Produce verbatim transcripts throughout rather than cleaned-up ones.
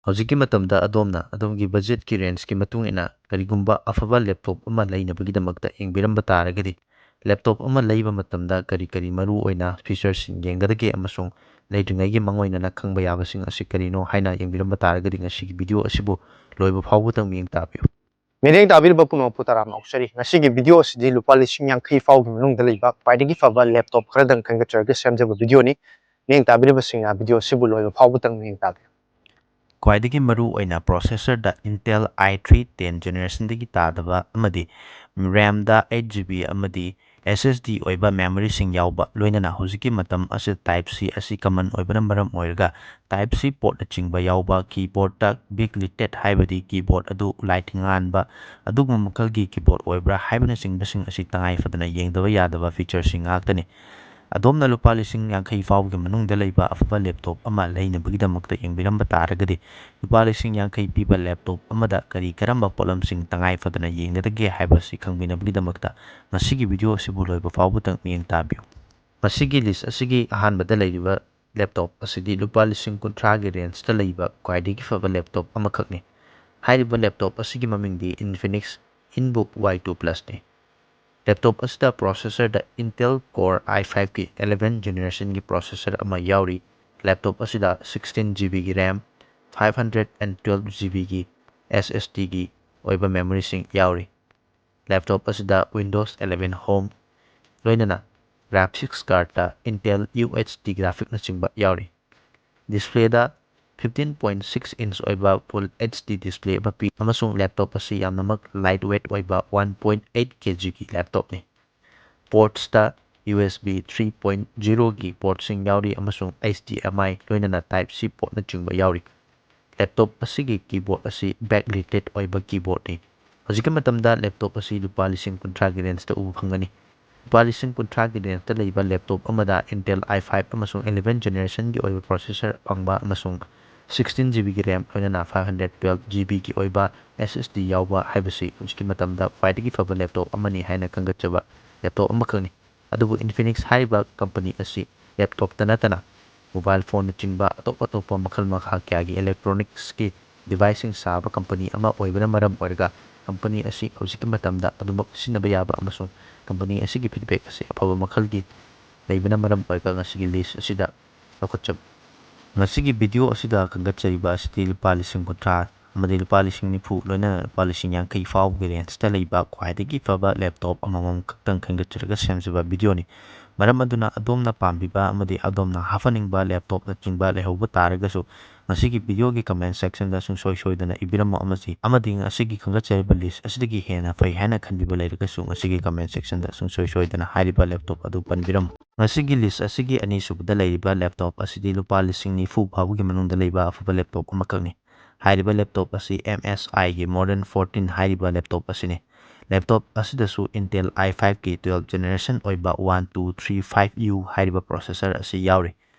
ꯍꯧꯖꯤꯛꯀꯤ ꯃꯇꯝꯗ ꯑꯗꯣꯝꯅ ꯑꯗꯣꯝꯒꯤ ꯕꯖꯦꯠꯀꯤ ꯔꯦꯟꯖꯀꯤ ꯃꯇꯨꯡ ꯏꯟꯅ ꯀꯔꯤꯒꯨꯝꯕ ꯑꯐꯕ ꯂꯦꯞꯇꯣꯞ ꯑꯃ ꯂꯩꯅꯕꯒꯤꯗꯃꯛꯇ ꯌꯦꯡꯕꯤꯔꯝꯕ ꯇꯥꯔꯒꯗꯤ, ꯂꯦꯞꯇꯣꯞ ꯑꯃ ꯂꯩꯕ ꯃꯇꯝꯗ ꯀꯔꯤ ꯀꯔꯤ ꯃꯔꯨ ꯑꯣꯏꯅ ꯐꯤꯆꯔꯁꯤꯡ ꯌꯦꯡꯒꯗꯒꯦ ꯑꯃꯁꯨꯡ ꯂꯩꯗ꯭ꯔꯤꯉꯩꯒꯤ ꯃꯥꯡꯑꯣꯏꯅꯅ ꯈꯪꯕ ꯌꯥꯕꯁꯤꯡ ꯑꯁꯤ ꯀꯔꯤꯅꯣ ꯍꯥꯏꯅ ꯌꯦꯡꯕꯤꯔꯝꯕ ꯇꯥꯔꯒꯗꯤ, ꯉꯁꯤꯒꯤ ꯚꯤꯗꯤꯑꯣ ꯑꯁꯤꯕꯨ ꯂꯣꯏꯕ ꯐꯥꯎꯕꯗꯪ ꯃꯤꯠꯌꯦꯡ ꯇꯥꯕꯤꯌꯨ꯫ ꯃꯤꯠꯌꯦꯡ ꯇꯥꯕꯤꯔꯤꯕ ꯄꯨꯝꯅꯃꯛꯄꯨ ꯇꯔꯥꯝꯅ ꯑꯣꯛꯆꯔꯤ꯫ ꯉꯁꯤꯒꯤ ꯚꯤꯗꯤꯑꯣ ꯑꯁꯤꯗꯤ ꯂꯨꯄꯥ ꯂꯤꯁꯤꯡ ꯌꯥꯡꯈꯩ ꯐꯥꯎꯒꯤ ꯃꯅꯨꯡꯗ ꯂꯩꯕ ꯈ꯭ꯋꯥꯏꯗꯒꯤ ꯐꯕ ꯂꯦꯞꯇꯣꯞ ꯈꯔꯗꯪ ꯈꯟꯒꯠꯆꯔꯒ ꯁꯦꯝꯖꯕ ꯚꯤꯗꯤꯑꯣꯅꯤ꯫ ꯃꯤꯠꯌꯦꯡ ꯇꯥꯕꯤꯔꯤꯕꯁꯤꯡꯅ ꯚꯤꯗꯤꯑꯣ ꯑꯁꯤꯕꯨ ꯂꯣꯏꯕ ꯐꯥꯎꯕꯗꯪ ꯃꯤꯠꯌꯦꯡ ꯇꯥꯕꯤꯌꯨ꯫ ꯈ꯭ꯋꯥꯏꯗꯒꯤ ꯃꯔꯨ ꯑꯣꯏꯅ ꯄ꯭ꯔꯣꯁꯦꯁꯔꯗ Intel i three ten ꯖꯦꯅꯦꯔꯦꯁꯟꯗꯒꯤ ꯇꯥꯗꯕ ꯑꯃꯗꯤ ꯔꯦꯝꯗ eight GB ꯑꯃꯗꯤ S S D ꯑꯣꯏꯕ ꯃꯦꯃꯣꯔꯤꯁꯤꯡ ꯌꯥꯎꯕ, ꯂꯣꯏꯅꯅ ꯍꯧꯖꯤꯛꯀꯤ ꯃꯇꯝ ꯑꯁꯤꯗ Type C ꯑꯁꯤ ꯀꯃꯟ ꯑꯣꯏꯕꯅ ꯃꯔꯝ ꯑꯣꯏꯔꯒ Type C ꯄꯣꯔꯠꯅꯆꯤꯡꯕ ꯌꯥꯎꯕ, ꯀꯤꯕꯣꯔꯗꯇ backlit ꯍꯥꯏꯕꯗꯤ ꯀꯤꯕꯣꯔꯗ ꯑꯗꯨ ꯂꯥꯏꯠ ꯉꯥꯟꯕ ꯑꯗꯨꯒꯨꯝꯕ ꯃꯈꯜꯒꯤ ꯀꯤꯕꯣꯔꯗ ꯑꯣꯏꯕ꯭ꯔꯥ ꯍꯥꯏꯕꯅꯆꯤꯡꯕꯁꯤꯡ ꯑꯁꯤ ꯇꯉꯥꯏ ꯐꯗꯅ ꯌꯦꯡꯗꯕ ꯌꯥꯗꯕ ꯐꯤꯆꯔꯁꯤꯡ ꯉꯥꯛꯇꯅꯤ꯫ ꯑꯗꯣꯝꯅ ꯂꯨꯄꯥ ꯂꯤꯁꯤꯡ ꯌꯥꯡꯈꯩ ꯐꯥꯎꯕꯒꯤ ꯃꯅꯨꯡꯗ ꯂꯩꯕ ꯑꯐꯕ ꯂꯦꯞꯇꯣꯞ ꯑꯃ ꯂꯩꯅꯕꯒꯤꯗꯃꯛꯇ ꯌꯦꯡꯕꯤꯔꯝꯕ ꯇꯥꯔꯒꯗꯤ, ꯂꯨꯄꯥ ꯂꯤꯁꯤꯡ ꯌꯥꯡꯈꯩ ꯄꯤꯕ ꯂꯦꯞꯇꯣꯞ ꯑꯃꯗ ꯀꯔꯤ ꯀꯔꯝꯕ ꯄꯣꯠꯂꯝꯁꯤꯡ ꯇꯉꯥꯏ ꯐꯗꯅ ꯌꯦꯡꯒꯗꯒꯦ ꯍꯥꯏꯕꯁꯤ ꯈꯪꯕꯤꯅꯕꯒꯤꯗꯃꯛꯇ ꯉꯁꯤꯒꯤ ꯚꯤꯗꯤꯑꯣ ꯑꯁꯤꯕꯨ ꯂꯣꯏꯕ ꯐꯥꯎꯕꯗꯪ ꯃꯤꯠꯌꯦꯡ ꯇꯥꯕꯤꯌꯨ꯫ ꯃꯁꯤꯒꯤ ꯂꯤꯁ ꯑꯁꯤꯒꯤ ꯑꯍꯥꯟꯕꯗ ꯂꯩꯔꯤꯕ ꯂꯦꯞꯇꯣꯞ ꯑꯁꯤꯗꯤ ꯂꯨꯄꯥ ꯂꯤꯁꯤꯡ ꯀꯨꯟꯊ꯭ꯔꯥꯒꯤ ꯔꯦꯟꯖꯇ ꯂꯩꯕ ꯈ꯭ꯋꯥꯏꯗꯒꯤ ꯐꯕ ꯂꯦꯞꯇꯣꯞ ꯑꯃꯈꯛꯅꯤ꯫ ꯍꯥꯏꯔꯤꯕ ꯂꯦꯞꯇꯣꯞ ꯑꯁꯤꯒꯤ ꯃꯃꯤꯡꯗꯤ Infinix InBook Y two Plusꯅꯤ꯫ ꯂꯦꯞꯇꯣꯞ ꯑꯁꯤꯗ ꯄ꯭ꯔꯣꯁꯦꯁꯔꯗ Intel Core i fiveꯀꯤ eleven ꯖꯦꯅꯦꯔꯦꯁꯟꯒꯤ ꯄ꯭ꯔꯣꯁꯦꯁꯔ ꯑꯃ ꯌꯥꯎꯔꯤ꯫ ꯂꯦꯞꯇꯣꯞ ꯑꯁꯤꯗ sixteen GBꯒꯤ RAM, five hundred and twelve GBꯒꯤ SSDꯒꯤ ꯑꯣꯏꯕ ꯃꯦꯃꯣꯔꯤꯁꯤꯡ ꯌꯥꯎꯔꯤ꯫ ꯂꯦꯞꯇꯣꯞ ꯑꯁꯤꯗ Windows eleven Home, ꯂꯣꯏꯅꯅ graphics cardꯇ Intel UHD graphicꯅꯆꯤꯡꯕ ꯌꯥꯎꯔꯤ꯫ ꯗꯤꯁꯄ꯭ꯂꯦꯗ fifteen point six inch ꯑꯣꯏꯕ Full HD display ꯑꯃ ꯄꯤ, ꯑꯃꯁꯨꯡ ꯂꯦꯞꯇꯣꯞ ꯑꯁꯤ ꯌꯥꯝꯅꯃꯛ light weight ꯑꯣꯏꯕ one point eight kgꯒꯤ ꯂꯦꯞꯇꯣꯞꯅꯤ꯫ ꯄꯣꯔꯠꯁꯇ USB three point zeroꯒꯤ ꯄꯣꯔꯠꯁꯤꯡ ꯌꯥꯎꯔꯤ ꯑꯃꯁꯨꯡ HDMI, ꯂꯣꯏꯅꯅ Type C ꯄꯣꯔꯠꯅꯆꯤꯡꯕ ꯌꯥꯎꯔꯤ꯫ ꯂꯦꯞꯇꯣꯞ ꯑꯁꯤꯒꯤ ꯀꯤꯕꯣꯔꯗ ꯑꯁꯤ backlit ꯑꯣꯏꯕ ꯀꯤꯕꯣꯔꯗꯅꯤ꯫ ꯍꯧꯖꯤꯛꯀꯤ ꯃꯇꯝꯗ ꯂꯦꯞꯇꯣꯞ ꯑꯁꯤ ꯂꯨꯄꯥ ꯂꯤꯁꯤꯡ ꯀꯨꯟꯊ꯭ꯔꯥꯒꯤ ꯔꯦꯟꯖꯇ ꯎꯕ ꯐꯪꯒꯅꯤ꯫ ꯂꯨꯄꯥ ꯂꯤꯁꯤꯡ ꯀꯨꯟꯊ꯭ꯔꯥꯒꯤ ꯔꯦꯟꯖꯇ ꯂꯩꯕ ꯂꯦꯞꯇꯣꯞ ꯑꯃꯗ Intel i five ꯑꯃꯁꯨꯡ eleven ꯖꯦꯅꯦꯔꯦꯁꯟꯒꯤ ꯑꯣꯏꯕ ꯄ꯭ꯔꯣꯁꯦꯁꯔ ꯐꯪꯕ ꯑꯃꯁꯨꯡ sixteen GBꯒꯤ RAM, ꯂꯣꯏꯅꯅ five hundred twelve GBꯒꯤ ꯑꯣꯏꯕ SSD ꯌꯥꯎꯕ ꯍꯥꯏꯕꯁꯤ ꯍꯧꯖꯤꯛꯀꯤ ꯃꯇꯝꯗ ꯈ꯭ꯋꯥꯏꯗꯒꯤ ꯐꯕ ꯂꯦꯞꯇꯣꯞ ꯑꯃꯅꯤ ꯍꯥꯏꯅ ꯈꯟꯒꯠꯆꯕ ꯂꯦꯞꯇꯣꯞ ꯑꯃꯈꯛꯅꯤ꯫ ꯑꯗꯨꯕꯨ Infinix ꯍꯥꯏꯔꯤꯕ ꯀꯝꯄꯅꯤ ꯑꯁꯤ ꯂꯦꯞꯇꯣꯞꯇ ꯅꯠꯇꯅ mobile phoneꯅꯆꯤꯡꯕ ꯑꯇꯣꯞ ꯑꯇꯣꯞꯄ ꯃꯈꯜ ꯃꯈꯥ ꯀꯌꯥꯒꯤ electronicsꯀꯤ deviceꯁꯤꯡ ꯁꯥꯕ company ꯑꯃ ꯑꯣꯏꯕꯅ ꯃꯔꯝ ꯑꯣꯏꯔꯒ company ꯑꯁꯤ ꯍꯧꯖꯤꯛꯀꯤ ꯃꯇꯝꯗ ꯑꯗꯨꯃꯛ ꯁꯤꯖꯤꯟꯅꯕ ꯌꯥꯕ ꯑꯃꯁꯨꯡ company ꯑꯁꯤꯒꯤ feedback ꯑꯁꯤ ꯑꯐꯕ ꯃꯈꯜꯒꯤ ꯂꯩꯕꯅ ꯃꯔꯝ ꯑꯣꯏꯔꯒ ꯉꯁꯤꯒꯤ list ꯑꯁꯤꯗ ꯂꯧꯈꯠꯆꯕ꯫ ꯉꯁꯤꯒꯤ video ꯑꯁꯤꯗ ꯈꯟꯒꯠꯆꯔꯤꯕ ꯑꯁꯤꯗꯤ ꯂꯨꯄꯥ ꯂꯤꯁꯤꯡ ꯀꯨꯟꯊ꯭ꯔꯥ ꯑꯃꯗꯤ ꯂꯨꯄꯥ ꯂꯤꯁꯤꯡ ꯅꯤꯐꯨ, ꯂꯣꯏꯅꯅ ꯂꯨꯄꯥ ꯂꯤꯁꯤꯡ ꯌꯥꯡꯈꯩ ꯐꯥꯎꯕꯒꯤ rangeꯇ ꯂꯩꯕ ꯈ꯭ꯋꯥꯏꯗꯒꯤ ꯐꯕ laptop ꯑꯃꯃꯝ ꯈꯛꯇꯪ ꯈꯟꯒꯠꯆꯔꯒ ꯁꯦꯝꯖꯕ videoꯅꯤ꯫ ꯃꯔꯝ ꯑꯗꯨꯅ ꯑꯗꯣꯝꯅ ꯄꯥꯝꯕꯤꯕ ꯑꯃꯗꯤ ꯑꯗꯣꯝꯅ ꯍꯥꯞꯍꯟꯅꯤꯡꯕ laptopꯅꯆꯤꯡꯕ ꯂꯩꯍꯧꯕ ꯇꯥꯔꯒꯁꯨ ꯉꯁꯤꯒꯤ videoꯒꯤ comment sectionꯗ ꯁꯨꯡꯁꯣꯏ ꯁꯣꯏꯗꯅ ꯏꯕꯤꯔꯝꯃꯨ ꯑꯃꯁꯤ ꯑꯃꯗꯤ ꯉꯁꯤꯒꯤ ꯈꯟꯒꯠꯆꯔꯤꯕ list ꯑꯁꯤꯗꯒꯤ ꯍꯦꯟꯅ ꯐꯩ ꯍꯥꯏꯅ ꯈꯟꯕꯤꯕ ꯂꯩꯔꯒꯁꯨ ꯉꯁꯤꯒꯤ comment sectionꯗ ꯁꯨꯡꯁꯣꯏ ꯁꯣꯏꯗꯅ ꯍꯥꯏꯔꯤꯕ laptop ꯑꯗꯨ ꯄꯟꯕꯤꯔꯝꯃꯨ꯫ ꯉꯁꯤꯒꯤ list ꯑꯁꯤꯒꯤ ꯑꯅꯤꯁꯨꯕꯗ ꯂꯩꯔꯤꯕ laptop ꯑꯁꯤꯗꯤ ꯂꯨꯄꯥ ꯂꯤꯁꯤꯡ ꯅꯤꯐꯨ ꯐꯥꯎꯕꯒꯤ ꯃꯅꯨꯡꯗ ꯂꯩꯕ ꯑꯐꯕ laptop ꯑꯃꯈꯛꯅꯤ꯫ ꯍꯥꯏꯔꯤꯕ laptop ꯑꯁꯤ MSIꯒꯤ Modern fourteen ꯍꯥꯏꯔꯤꯕ laptop ꯑꯁꯤꯅꯤ꯫ Laptop ꯑꯁꯤꯗꯁꯨ Intel i fiveꯀꯤ twelve generation ꯑꯣꯏꯕ one two three five U ꯍꯥꯏꯔꯤꯕ processor ꯑꯁꯤ ꯌꯥꯎꯔꯤ꯫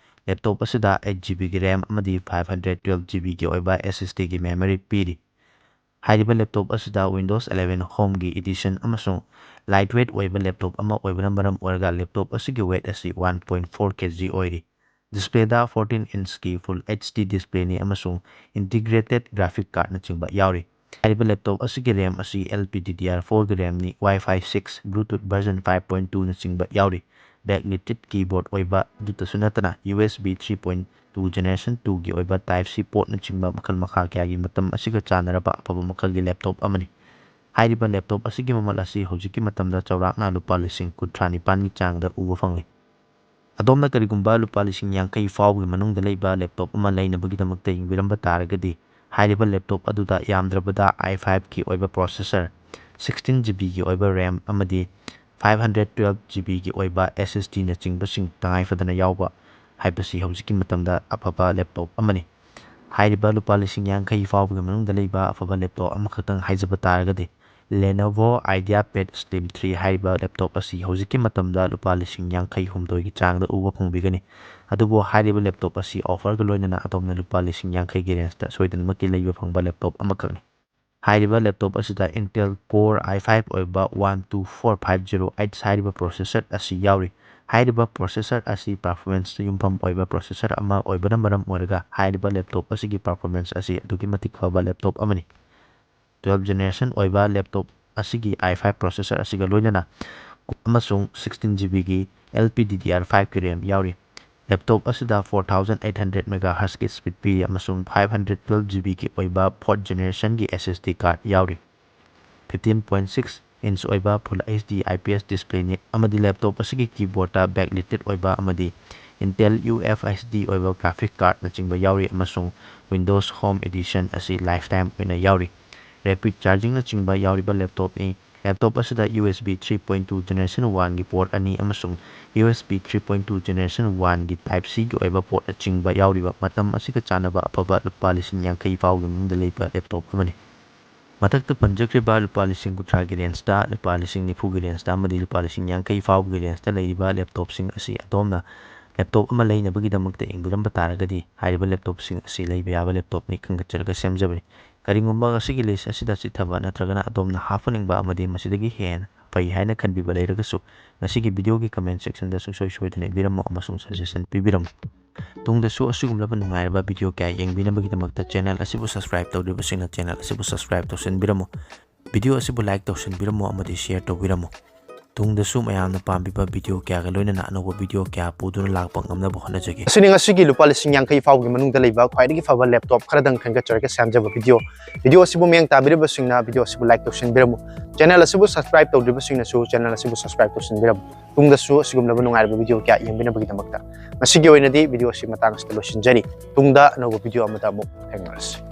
Laptop ꯑꯁꯤꯗ eight GBꯒꯤ RAM ꯑꯃꯗꯤ five hundred twelve GBꯒꯤ ꯑꯣꯏꯕ SSDꯒꯤ memory ꯄꯤꯔꯤ꯫ ꯍꯥꯏꯔꯤꯕ laptop ꯑꯁꯤꯗ Windows eleven Homeꯒꯤ edition ꯑꯃꯁꯨꯡ lightweight ꯑꯣꯏꯕ laptop ꯑꯃ ꯑꯣꯏꯕꯅ ꯃꯔꯝ ꯑꯣꯏꯔꯒ laptop ꯑꯁꯤꯒꯤ weight ꯑꯁꯤ one point four kg ꯑꯣꯏꯔꯤ꯫ Displayꯗ fourteen inchꯀꯤ Full HD displayꯅꯤ ꯑꯃꯁꯨꯡ integrated graphic cardꯅꯆꯤꯡꯕ ꯌꯥꯎꯔꯤ꯫ ꯍꯥꯏꯔꯤꯕ laptop ꯑꯁꯤꯒꯤ RAM ꯑꯁꯤ LPDDR4ꯒꯤ RAMꯅꯤ, Wi-Fi six, Bluetooth version five point twoꯅꯆꯤꯡꯕ ꯌꯥꯎꯔꯤ꯫ Backlighted keyboard ꯑꯣꯏꯕ ꯑꯗꯨꯇꯁꯨ ꯅꯠꯇꯅ USB three point two generation twoꯒꯤ ꯑꯣꯏꯕ Type-C portꯅꯆꯤꯡꯕ ꯃꯈꯜ ꯃꯈꯥ ꯀꯌꯥꯒꯤ ꯃꯇꯝ ꯑꯁꯤꯒ ꯆꯥꯟꯅꯔꯕ ꯑꯐꯕ ꯃꯈꯜꯒꯤ laptop ꯑꯃꯅꯤ꯫ ꯍꯥꯏꯔꯤꯕ laptop ꯑꯁꯤꯒꯤ ꯃꯃꯜ ꯑꯁꯤ ꯍꯧꯖꯤꯛꯀꯤ ꯃꯇꯝꯗ ꯆꯥꯎꯔꯥꯛꯅ ꯂꯨꯄꯥ ꯂꯤꯁꯤꯡ ꯀꯨꯟꯊ꯭ꯔꯥ ꯅꯤꯄꯥꯟꯒꯤ ꯆꯥꯡꯗ ꯎꯕ ꯐꯪꯂꯤ꯫ ꯑꯗꯣꯝꯅ ꯀꯔꯤꯒꯨꯝꯕ ꯂꯨꯄꯥ ꯂꯤꯁꯤꯡ ꯌꯥꯡꯈꯩ ꯐꯥꯎꯕꯒꯤ ꯃꯅꯨꯡꯗ ꯂꯩꯕ laptop ꯑꯃ ꯂꯩꯅꯕꯒꯤꯗꯃꯛꯇ ꯌꯦꯡꯕꯤꯔꯝꯕ ꯇꯥꯔꯒꯗꯤ, ꯍꯥꯏꯔꯤꯕ laptop ꯑꯗꯨꯗ ꯌꯥꯝꯗ꯭ꯔꯕꯗ i fiveꯀꯤ ꯑꯣꯏꯕ processor, sixteen GBꯒꯤ ꯑꯣꯏꯕ RAM ꯑꯃꯗꯤ five hundred twelve GBꯒꯤ ꯑꯣꯏꯕ SSDꯅꯆꯤꯡꯕꯁꯤꯡ ꯇꯉꯥꯏ ꯐꯗꯅ ꯌꯥꯎꯕ ꯍꯥꯏꯕꯁꯤ ꯍꯧꯖꯤꯛꯀꯤ ꯃꯇꯝꯗ ꯑꯐꯕ laptop ꯑꯃꯅꯤ꯫ ꯍꯥꯏꯔꯤꯕ ꯂꯨꯄꯥ ꯂꯤꯁꯤꯡ ꯌꯥꯡꯈꯩ ꯐꯥꯎꯕꯒꯤ ꯃꯅꯨꯡꯗ ꯂꯩꯕ ꯑꯐꯕ laptop ꯑꯃꯈꯛꯇꯪ ꯍꯥꯏꯖꯕ ꯇꯥꯔꯒꯗꯤ, Lenovo IdeaPad Slim three ꯍꯥꯏꯔꯤꯕ laptop ꯑꯁꯤ ꯍꯧꯖꯤꯛꯀꯤ ꯃꯇꯝꯗ ꯂꯨꯄꯥ ꯂꯤꯁꯤꯡ ꯌꯥꯡꯈꯩ ꯍꯨꯝꯗꯣꯏꯒꯤ ꯆꯥꯡꯗ ꯎꯕ ꯐꯪꯕꯤꯒꯅꯤ꯫ ꯑꯗꯨꯕꯨ ꯍꯥꯏꯔꯤꯕ laptop ꯑꯁꯤ offerꯒ ꯂꯣꯏꯅꯅ ꯑꯗꯣꯝꯅ ꯂꯨꯄꯥ ꯂꯤꯁꯤꯡ ꯌꯥꯡꯈꯩꯒꯤ rangeꯇ ꯁꯣꯏꯗꯅꯃꯛꯀꯤ ꯂꯩꯕ ꯐꯪꯕ laptop ꯑꯃꯈꯛꯅꯤ꯫ ꯍꯥꯏꯔꯤꯕ laptop ꯑꯁꯤꯗ Intel Core i five ꯑꯣꯏꯕ one two four five zero H ꯍꯥꯏꯔꯤꯕ processor ꯑꯁꯤ ꯌꯥꯎꯔꯤ꯫ ꯍꯥꯏꯔꯤꯕ processor ꯑꯁꯤ performance ꯇ ꯌꯨꯝꯐꯝ ꯑꯣꯏꯕ processor ꯑꯃ ꯑꯣꯏꯕꯅ ꯃꯔꯝ ꯑꯣꯏꯔꯒ ꯍꯥꯏꯔꯤꯕ laptop ꯑꯁꯤꯒꯤ performance ꯑꯁꯤ ꯑꯗꯨꯛꯀꯤ ꯃꯇꯤꯛ ꯐꯕ laptop ꯑꯃꯅꯤ꯫ Twelve generation ꯑꯣꯏꯕ laptop ꯑꯁꯤꯒꯤ i five processor ꯑꯁꯤꯒ ꯂꯣꯏꯅꯅ ꯑꯃꯁꯨꯡ sixteen GB ꯒꯤ L P D D R five ꯒꯤ RAM ꯌꯥꯎꯔꯤ꯫ Laptop ꯑꯁꯤꯗ four thousand eight hundred megahertz ꯀꯤ speed ꯄꯤ ꯑꯃꯁꯨꯡ five hundred twelve GB ꯒꯤ ꯑꯣꯏꯕ fourth generation ꯒꯤ S S D card ꯌꯥꯎꯔꯤ꯫ Fifteen point six inch ꯑꯣꯏꯕ Full H D I P S display ꯅꯤ ꯑꯃꯗꯤ laptop ꯑꯁꯤꯒꯤ keyboard ꯇ backlit ꯑꯣꯏꯕ ꯑꯃꯗꯤ Intel U F S D ꯑꯣꯏꯕ graphic card ꯅꯆꯤꯡꯕ ꯌꯥꯎꯔꯤ ꯑꯃꯁꯨꯡ Windows Home Edition ꯑꯁꯤ lifetime ꯑꯣꯏꯅ ꯌꯥꯎꯔꯤ꯫ Rapid charging ꯅꯆꯤꯡꯕ ꯌꯥꯎꯔꯤꯕ laptop ꯅꯤ꯫ Laptop ꯑꯁꯤꯗ U S B three point two generation one ꯒꯤ port ꯑꯅꯤ ꯑꯃꯁꯨꯡ U S B three point two generation one ꯒꯤ Type C ꯒꯤ ꯑꯣꯏꯕ port ꯅꯆꯤꯡꯕ ꯌꯥꯎꯔꯤꯕ ꯃꯇꯝ ꯑꯁꯤꯒ ꯆꯥꯟꯅꯕ ꯑꯐꯕ ꯂꯨꯄꯥ ꯂꯤꯁꯤꯡ ꯌꯥꯡꯈꯩ ꯐꯥꯎꯒꯤ ꯃꯅꯨꯡꯗ ꯂꯩꯕ laptop ꯑꯃꯅꯤ꯫ ꯃꯊꯛꯇ ꯄꯟꯖꯈ꯭ꯔꯤꯕ ꯂꯨꯄꯥ ꯂꯤꯁꯤꯡ ꯀꯨꯟꯊ꯭ꯔꯥꯒꯤ range ꯇ, ꯂꯨꯄꯥ ꯂꯤꯁꯤꯡ ꯅꯤꯐꯨꯒꯤ range ꯇ ꯑꯃꯗꯤ ꯂꯨꯄꯥ ꯂꯤꯁꯤꯡ ꯌꯥꯡꯈꯩ ꯐꯥꯎꯕꯒꯤ range ꯇ ꯂꯩꯔꯤꯕ laptop ꯁꯤꯡ ꯑꯁꯤ ꯑꯗꯣꯝꯅ laptop ꯑꯃ ꯂꯩꯅꯕꯒꯤꯗꯃꯛꯇ ꯌꯦꯡꯕꯤꯔꯝꯕ ꯇꯥꯔꯒꯗꯤ, ꯍꯥꯏꯔꯤꯕ laptop ꯁꯤꯡ ꯑꯁꯤ ꯂꯩꯕ ꯌꯥꯕ laptop ꯅꯤ ꯈꯟꯒꯠꯆꯔꯒ ꯁꯦꯝꯖꯕꯅꯤ꯫ ꯀꯔꯤꯒꯨꯝꯕ ꯉꯁꯤꯒꯤ list ꯑꯁꯤꯗ ꯆꯤꯠꯊꯕ ꯅꯠꯇ꯭ꯔꯒꯅ ꯑꯗꯣꯝꯅ ꯍꯥꯞꯍꯟꯅꯤꯡꯕ ꯑꯃꯗꯤ ꯃꯁꯤꯗꯒꯤ ꯍꯦꯟꯅ ꯐꯩ ꯍꯥꯏꯅ ꯈꯟꯕꯤꯕ ꯂꯩꯔꯒꯁꯨ, ꯉꯁꯤꯒꯤ video ꯒꯤ comment section ꯗ ꯁꯨꯡꯁꯣꯏ ꯁꯣꯏꯗꯅ ꯏꯕꯤꯔꯝꯃꯨ ꯑꯃꯁꯨꯡ suggestion ꯄꯤꯕꯤꯔꯝꯃꯨ꯫ ꯇꯨꯡꯗꯁꯨ ꯑꯁꯤꯒꯨꯝꯂꯕ ꯅꯨꯡꯉꯥꯏꯔꯕ video ꯀꯌꯥ ꯌꯦꯡꯕꯤꯅꯕꯒꯤꯗꯃꯛꯇ channel ꯑꯁꯤꯕꯨ subscribe ꯇꯧꯗ꯭ꯔꯤꯕꯁꯤꯡꯅ channel ꯑꯁꯤꯕꯨ subscribe ꯇꯧꯁꯤꯟꯕꯤꯔꯝꯃꯨ꯫ Video ꯑꯁꯤꯕꯨ like ꯇꯧꯁꯤꯟꯕꯤꯔꯝꯃꯨ ꯑꯃꯗꯤ share ꯇꯧꯕꯤꯔꯝꯃꯨ꯫ ꯇꯨꯡꯗꯁꯨ ꯃꯌꯥꯝꯅ ꯄꯥꯝꯕꯤꯕ video ꯀꯌꯥꯒ ꯂꯣꯏꯅꯅ ꯑꯅꯧꯕ video ꯀꯌꯥ ꯄꯨꯗꯨꯅ ꯂꯥꯛꯄ ꯉꯝꯅꯕ ꯍꯣꯠꯅꯖꯒꯦ꯫ ꯑꯁꯤꯅꯤ ꯉꯁꯤꯒꯤ ꯂꯨꯄꯥ ꯂꯤꯁꯤꯡ ꯌꯥꯡꯈꯩ ꯐꯥꯎꯒꯤ ꯃꯅꯨꯡꯗ ꯂꯩꯕ ꯈ꯭ꯋꯥꯏꯗꯒꯤ ꯐꯕ laptop ꯈꯔꯗꯪ ꯈꯟꯒꯠꯆꯔꯒ ꯁꯦꯝꯖꯕ video꯫ Video ꯑꯁꯤꯕꯨ ꯃꯤꯠꯌꯦꯡ ꯇꯥꯕꯤꯔꯤꯕꯁꯤꯡꯅ video ꯑꯁꯤꯕꯨ like ꯇꯧꯁꯤꯟꯕꯤꯔꯝꯃꯨ꯫ Channel ꯑꯁꯤꯕꯨ subscribe ꯇꯧꯗ꯭ꯔꯤꯕꯁꯤꯡꯅꯁꯨ channel ꯑꯁꯤꯕꯨ subscribe ꯇꯧꯁꯤꯟꯕꯤꯔꯝꯃꯨ꯫ ꯇꯨꯡꯗꯁꯨ ꯑꯁꯤꯒꯨꯝꯂꯕ ꯅꯨꯡꯉꯥꯏꯔꯕ video ꯀꯌꯥ ꯌꯦꯡꯕꯤꯅꯕꯒꯤꯗꯃꯛꯇ ꯉꯁꯤꯒꯤ ꯑꯣꯏꯅꯗꯤ video ꯑꯁꯤ ꯃꯇꯥꯡ ꯑꯁꯤꯗ ꯂꯣꯏꯁꯤꯟꯖꯔꯤ꯫ ꯇꯨꯡꯗ ꯑꯅꯧꯕ video ꯑꯃꯗ ꯑꯃꯨꯛ ꯊꯦꯡꯅꯔꯁꯤ꯫